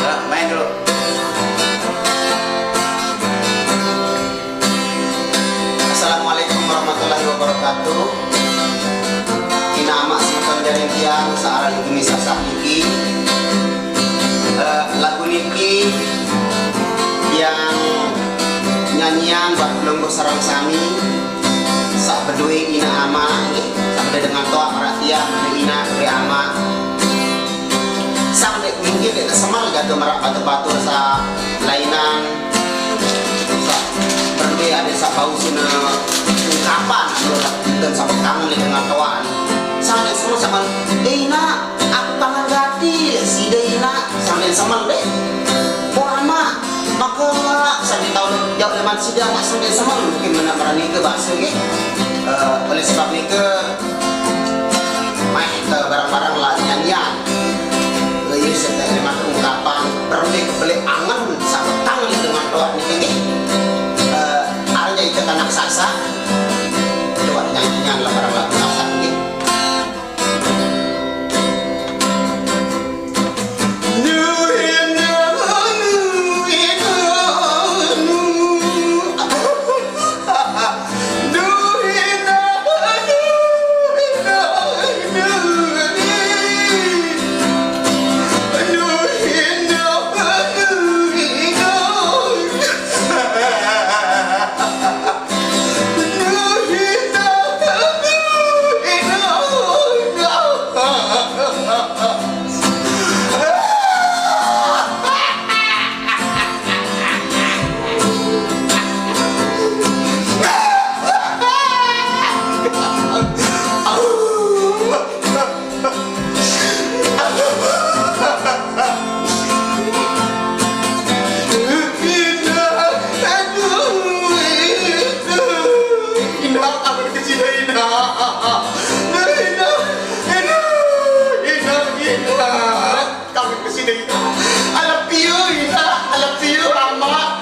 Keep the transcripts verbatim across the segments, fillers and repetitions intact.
Nah, main dulu. Assalamualaikum warahmatullahi wabarakatuh. Ina amak semeton jari tiang, searah iku misah sah niki. Eh, lagu niki tiang nyanyian buat pelungguh sareng sami. Saq bedoe ina ama, nggih. Saq bedoe dengan toaq maraq tiang, bedoe ina, bedoe ama. Saq ndeq mungkin ndeq tesemel jage maraq batur-batur saq lainan. Saq berembe adeq saq bau sine ungkapan, enten saq kangen leq dengan toaq. Saq ndeq semel saq, "Eh, inaq, aku kangen gati side, inaq." Saq ndeq semel, ndeq. "Oh, amaq, make saq ndeq tao jauq leman side, amaq saq ndeq semel." Mungkin menaq maraq nike base nggih. Eh, oleh sebab nike, Meh, eh, bareng-bareng lah nyanyian. Laguq saq ndeq leman ungkapan, berembe kebeleq angen saq petang leq dengan toaq niki nggih. Eh, araq jaq ite kanak Sasak. Coba nyanyian lah bareng lagu Sasak nggih. Inaq, ampun ke side, Inaq. Inaq, Inaq, Inaq, Inaq, Inaq. Ampun ke side, Inaq. I love you, Inaq. I love you, Amaq.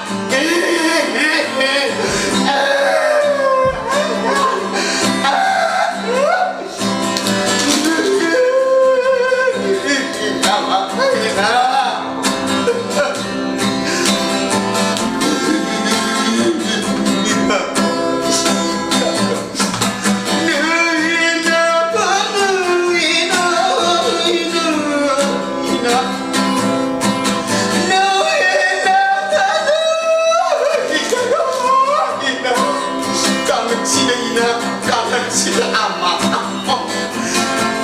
Kangen side, Inaq. Kangen side amaq.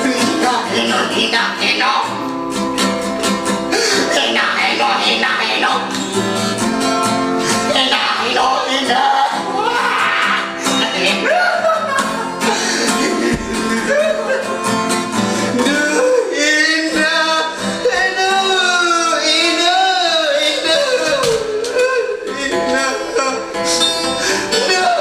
Inaq, Inaq, Inaq, Inaq. Inaq, Inaq, Inaq, Inaq. Inaq, Inaq, Inaq. Wah. Duh, Inaq. Aduh, Inaq, Inaq. Inaq. Duh, Inaq.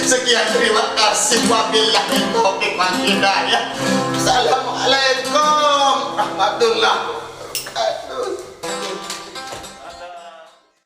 Sekian, terima kasih. Wabillahi taufiq wal hidayah. Assalamualaikum warahmatullahi wabarakatuh.